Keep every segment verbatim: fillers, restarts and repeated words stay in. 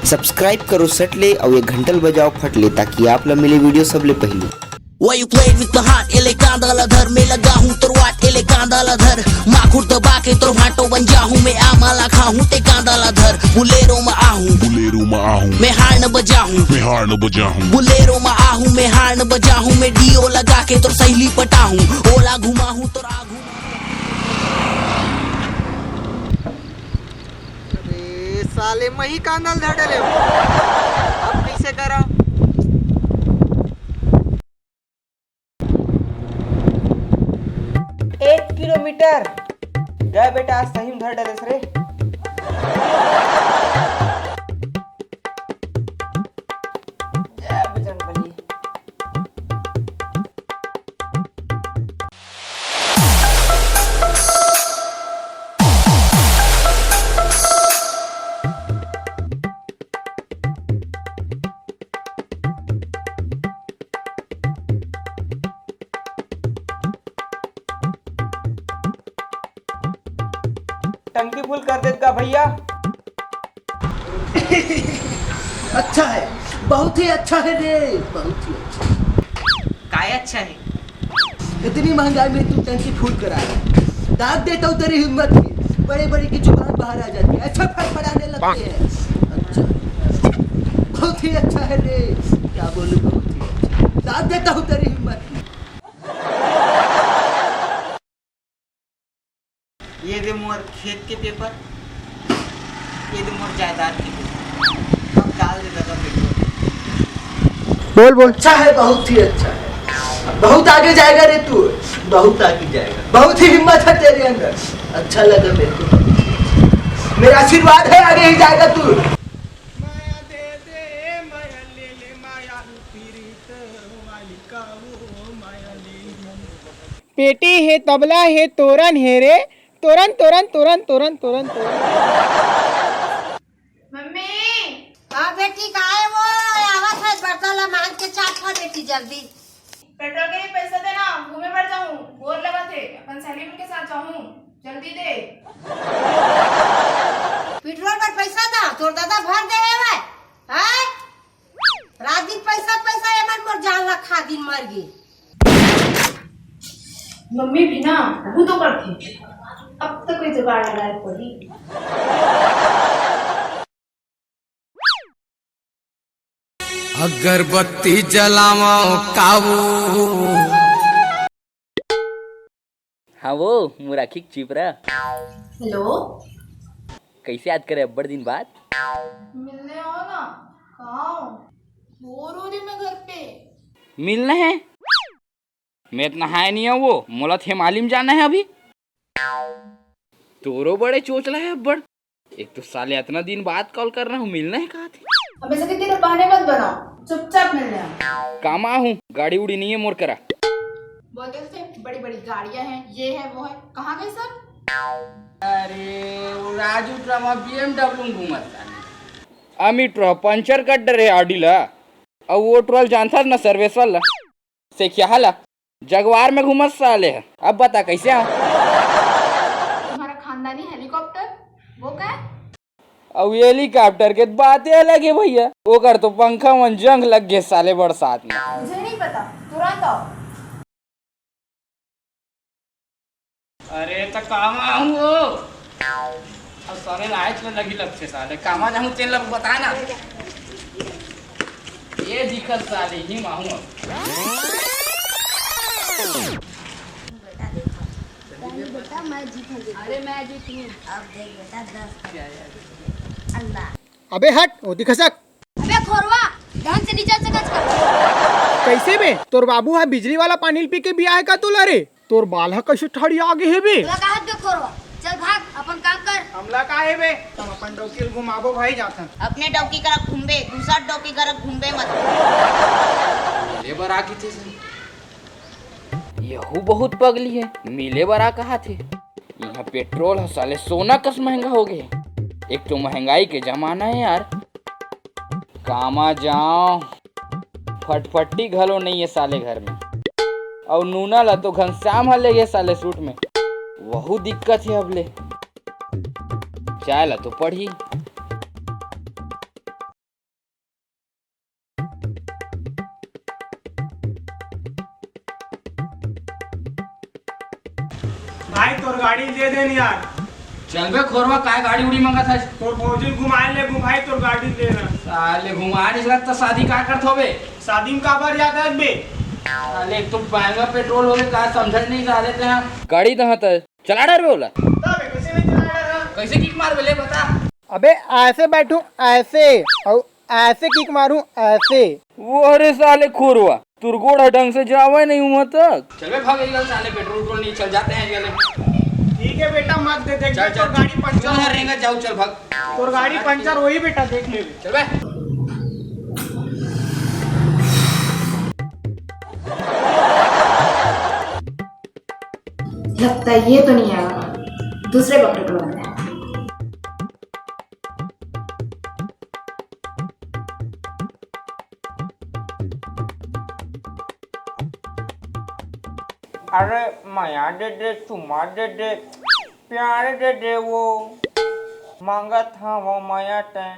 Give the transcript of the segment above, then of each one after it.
Subscribe करो सट ले अउ ये घंटल बजाओ फट ले, ताकि आप ला मिले video सबले पहली। Why you playing with my heart? एले कांदा ला धर, मैं लगा हूँ तोर वाट, एले कांदा ला धर। माखुर दबा के तोर भाटो बन जाहूँ, मैं आमा ला खाहूँ, ते कांदा ला धर। बुलेरो में आहूँ, बुलेरो में आहूँ। मैं हार्न बजाहूँ, मैं हार्न बजाहूँ। बुलेरो में आहूँ, मैं हार्न बजाहूँ, मैं डीओ लगा के तोर सहेली पटाहूँ, ओला घुमाहूँ तोर आगू। अरे साले, मही कांदा ल धर डले हो। अब कैसे करा? एक किलोमीटर। जय बेटा, आज सही में धर डलेस रे। जय बजरंग बली। टंकी फुल कर देत का भैया? अच्छा है, बहुत ही अच्छा है रे, बहुत ही अच्छा। काय अच्छा है? इतनी महंगाई में तू टंकी फुल करा रहा है। दाग देता हूँ तेरी हिम्मत की, बड़े बड़े की जुबान बाहर आ जाती है, अच्छा फड़फड़ाने लगते हैं। अच्छा, बहुत ही अच्छा है रे, क्या बोलूँ, बहुत ही अच्छा। दाग देता हूँ तेरी हिम्मत की। ये दे मोर खेत के पेपर, ये दे मोर जायदाद के पेपर। अब डाल दे दादा पेपर। बोल, बोल। अच्छा है, बहुत ही अच्छा है। बहुत आगे जाएगा रे तू, बहुत आगे जाएगा। बहुत ही हिम्मत है तेरे अंदर। अच्छा लगा मेरे को। मेरा आशीर्वाद है, आगे ही जाएगा तू। माया दे दे, माया ले ले, माया पीरित वाली का वो माया ले ले। पेटी हे, तबला हे, तोरन हे रे, तोरन, तोरन, तोरन, तोरन, तोरन, तोरन। मम्मी। हाँ बेटी, का है वो? आवत है, बर्तन ला मांज के चाट खा बेटी, जल्दी। पेट्रोल के लिए पैसा देना, घूमे बर जाहूँ, बोर लगत हे, अपन सहेली मन के साथ जाहूँ, जल्दी दे। पेट्रोल पर पैसा दा, तोर दादा भर दे हे भाई। हैं? रात दिन पैसा, पैसा, एमन मोर जान ला खा दिन मर गे। मम्मी भी ना, वो तो करती। अब तो कोई जुगाड़ लगाए पड़ी। अगरबत्ती जलावो कावू। हाँ वो, मुराखी के चिपरा। हेलो। कैसे याद करे अब्बड़ दिन बाद? मिलने आओ ना। कहाँ हो? बोर हो रही मैं घर पे। मिलना है? मैं इतना हाय नहीं हूँ वो, मोला थे मालिम जाना है अभी। तोरो बड़े चोचला है अब्बड़। एक तो साले इतना दिन बाद कॉल कर रहा हूँ, मिलना है कहा थे। हमेशा के तेरे बहाने मत बनाओ, चुपचाप मिलने आओ। काम आ हूँ, गाड़ी उड़ी नहीं है मोर करा। बोलते थे बड़ी बड़ी गाड़ियाँ हैं, ये है वो है, कहाँ गए सब? अरे वो राजू ड्रामा बीएमडब्ल्यू में घूमत था। अमित रह पंचर कर डरे आडी ला। अउ वो ट्रोल जानथस न सर्वेश्वर ला, सेखियाहा ला, जगवार में घूमत साले ह। अब बता कैसे आऊं? तुम्हारा खानदानी हेलीकॉप्टर, वो क्या है? अउ हेलीकॉप्टर के बातें अलग है भैया, ओकर तो पंखा मन जंग लग गए साले बरसात में। मुझे नहीं पता, तुरंत आओ। अरे त कामा हूँ वो। अब साले लाइट में लगी लगते साले। कामा जाऊँ तेल लग बता ना। ये दिक्कत साले ही माहूँ अब। बेटा देखा। बेटा मैं जीतूंगी। अरे मैं जीतूंगी। अब देख बेटा दस। अल्लाह। अबे हट, ओती खसक। अबे खोरवा, ढंग से नहीं चल सकत का? कैसे बे? तोर बाबू ह बिजली वाला पानी ल पी के बिया है का तोला रे? तोर बाल ह कैसे ठड़िया आगे हे बे? तोला का हक बे खोरवा? चल भाग, अपन काम कर। हमला का हे बे? हम अपन डौकी ल घुमाबो भाई जाथन। अपने डौकी करा घूमबे, दूसर डौकी करा घूमबे मत। ले बर आ किथे से। यहू बहुत पगली है, मिले बर आ कहा थे। यहाँ पेट्रोल ह साले सोना कस महंगा हो गए। एक तो महंगाई के जमाना है यार। कामा जाओ, फटफटी घलो नहीं है साले घर में। और नूना ला तो घनश्याम ह ले गए साले सूट में। वहू दिक्कत है अब ले। चाय ला तो पड़ी। भाई, तोर गाड़ी दे दे न यार। चल बे खोरवा, काय गाड़ी उड़ी मंगत हस? तोर भौजी घुमाए ले घुमाए, तोर गाड़ी दे ना। साले घुमाए नहीं सकत त शादी का करत होबे? शादी में काबर जात हस बे? साले एक तो महंगा पेट्रोल होगे, का समझत नहीं साले ते। गाड़ी तहाँ त चला डर बे ओला। तब कैसे नहीं चला डर? कैसे किक मार बे, ले बता। अबे ऐसे बैठूं, ऐसे, और ऐसे किक मारूं, ऐसे। वो अरे साले खोरवा, तोर गोड़ ह ढंग से जावे नहीं हुआ तक। चल बे भाग, इधर साले पेट्रोल वेट्रोल नहीं, चल जाते हैं इधर। ठीक है बेटा, मत दे, देख चल, तोर चल। गाड़ी पंचर चल, हो। रेंगा जाऊ, चल भाग। तोर गाड़ी पंचर होही बेटा, देख ले। चल बे। लगता है ये तो नहीं आया, दूसरे बकरे को लगाते हैं। अरे मया दे दे, चुम्मा दे दे, प्यार दे दे वो, मांगत हवं मया तैं,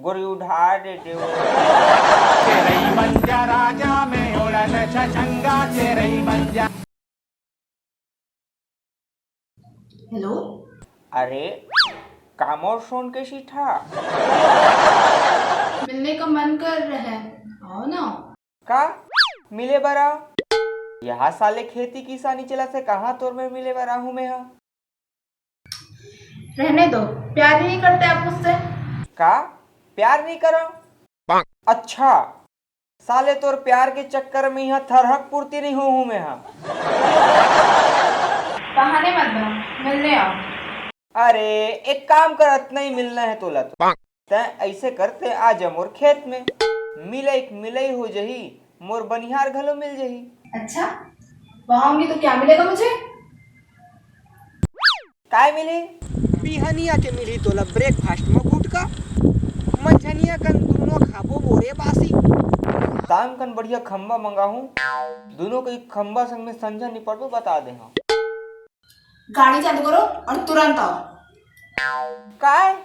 गोरी उधार दे दे वो। तेरई बन जा राजा, मैं ओला न छछंगा, तेरई बन जा। हेलो। अरे, का मोर सोन के सीठा? मिलने का मन कर रहा है, आओ ना। का मिले बर आओ? यहाँ साले खेती किसानी चलत हे, कहाँ तोर में मिले बर आहूँ मैं हा? रहने दो, प्यार ही नहीं करते आप मुझसे। का प्यार नहीं करो? अच्छा, साले तोर प्यार के चक्कर में यहाँ थरहक पूर्ति नहीं हो हूँ मैं हा। बहाने मत बना, मिलने आओ। अरे एक काम कर, अतना ही मिलना है तोला तो। तैं ऐसे कर, तैं आ जा मोर खेत में, मिलई के मिलई हो जही, मोर बनिहार घलो मिल जही। अच्छा, वहाँ आऊंगी तो क्या मिलेगा मुझे? काय मिली? बिहनिया के मिली तोला ब्रेकफास्ट म गुटका, मंझनिया कन दूनो खाबो बोरे बासी। दाम कन बढ़िया खंबा मंगाहूं, दूनो के खंबा संग में संझा निपटबो बता दे हूं। गाड़ी चालू करो और तुरंत आओ। काय?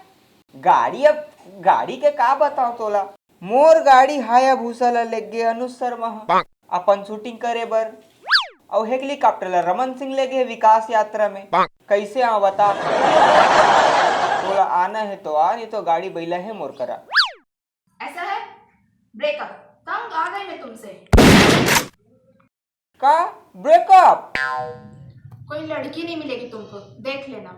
गाड़ी? अब गाड़ी के का बताओ तोला? मोर गाड़ी हायाबुसा ल लेगे अनुज शर्मा ह, अपन शूटिंग करे बर, अउ हेलीकॉप्टर ल रमन सिंह लेगे विकास यात्रा में। कैसे आऊं बता? तोला आना है तो आ, नहीं तो गाड़ी बैला है मोर करा। ऐसा है ब्रेकअप, तंग आ गई मैं तुमसे। का ब्रेकअप? कोई लड़की नहीं मिलेगी तुमको, देख लेना।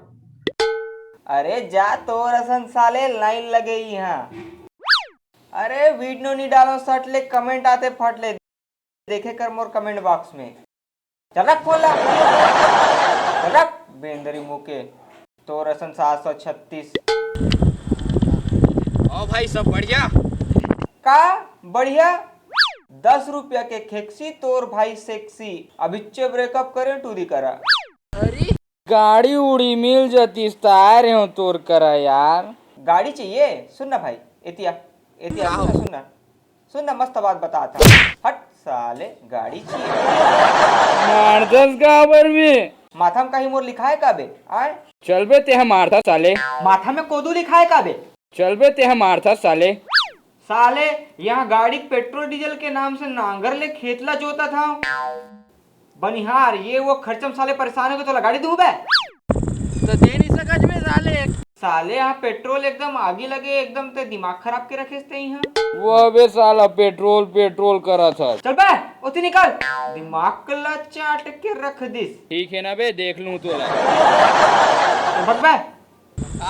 अरे जा, तोर असन साले लाइन लगे इहाँ। अरे वीडियो नहीं डालो सट ले, कमेंट आते फट ले, देखे कर मोर कमेंट बॉक्स में। चल रख फोन ला, चल रख बेंदरी मुँह के। तोर असन सात सौ छत्तीस। ओ भाई, सब बढ़िया? का बढ़िया? दस रुपया के खेक्सी तोर भाई सेक्सी। अभिच्चे ब्रेकअप करे टूरी करा। अरे गाड़ी उड़ी मिल जातीस त आए रहे हो तोर करा यार। गाड़ी चाहिए? सुन ना भाई, एतिया, एतिया, सुन ना, सुन ना। सुन ना, मस्त बात बता था। हट साले, गाड़ी चाहिए। मारदस का बर भी। माथा में कहीं मोर लिखाए का बे? आए? चल बे, तेहा मारथा साले। माथा में कोदू लिखाए का बे? चल बे, तेहा मारथा साले। साले, यहाँ गाड़ी पेट्रोल डीजल के नाम से नांगर ले खेत ला जोता था। बनिहार, ये वो खर्चम साले परेशान हो के तोला गाड़ी दूं बे? तो दे नहीं सकत बे साले। साले, यहाँ पेट्रोल एकदम आगी लगे, एकदम ते दिमाग खराब के रखे ते यहाँ। वो बे साला पेट्रोल, पेट्रोल करा था। चल बे, ओती निकल। दिमाग ला चाट के रख दिस। ठीक है ना बे, देख लूं तोला। तो भग बे।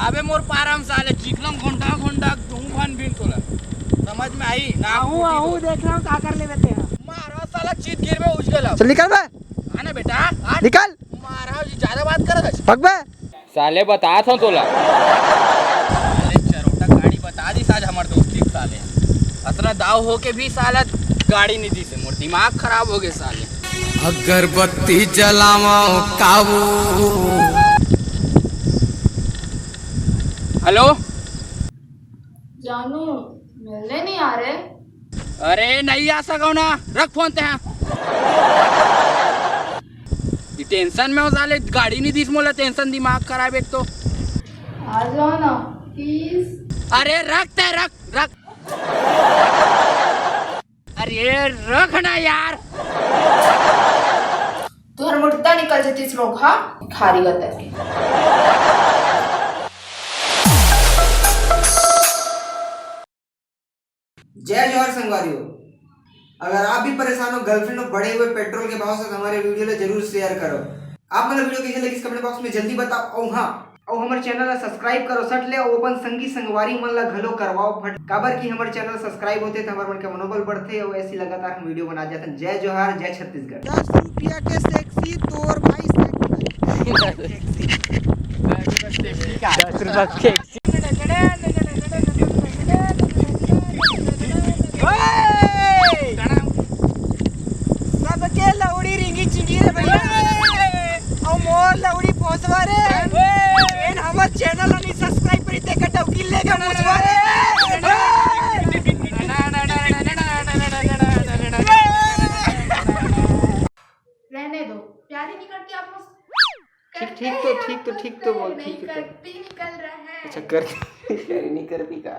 अबे मोर पारम साले, चिखलम घोंटा घोंटा धूम भन भिन तोला। समझ में आई? ना आहू, फूटी आहू, तो। देख रहा हूँ, का कर लेबे ते हा। मारा साला, चीत गिर में उठ गेला। चल निकल बे। आना बेटा, आ। निकल। मारा जी, ज्यादा बात कर। भग बे। साले, बतात हूँ तोला। साले चरोटा गाड़ी बता दिस आज हमर दोस्ती के साले। अतना दाव होके भी साला गाड़ी नहीं दिस हे, मोर दिमाग खराब हो गए साले। अगरबत्ती जलावा काबू। हेलो। जानू, मिलने नहीं आ रहे? अरे, नहीं आ सको ना, रख फोन ते। ये टेंशन में हो साले, गाड़ी नहीं दिस मोला, टेंशन दिमाग खराब एक तो। आ जाओ ना, प्लीज। अरे रख ते, रख, रख। अरे रख ना यार। तुहर मुर्दा निकल जतिस रोगहा खारी गतर के। जय जोहार संगवारी हो। अगर आप भी परेशान हो गर्लफ्रेंड और बढ़े हुए पेट्रोल के भाव से, तो हमारे वीडियो ला जरूर शेयर करो। आप मन ला वीडियो कैसे लगिस कमेंट बॉक्स में जल्दी बताओ। अउ हाँ, अउ हमर चैनल ला सब्सक्राइब करो सट ले, अउ अपन संगी संगवारी मन ला घलो करवाओ फट, काबर कि हमर चैनल सब्सक्राइब होथे त हमर मन के मनोबल बढ़थे, अउ ऐसी लगातार हम वीडियो बना जाथन। जय जोहार, जय छत्तीसगढ़। दस रुपया के सेक्सी तोर भाई सेक्सी। दस रुपया के सबके लौड़ी रिंगी चिंगी रे भैया, अउ मोर लौड़ी फोसवा रे। एन हमर चैनल ला नहीं सब्सक्राइब करी, तेकर टौकी लेके मुसवा रे। रहने दो, प्यारी नहीं करती आप लोग। ठीक, ठीक तो, ठीक तो, ठीक तो बोल, नहीं ठीक तो। करती, निकल रहा है। अच्छा, कर नहीं करती का?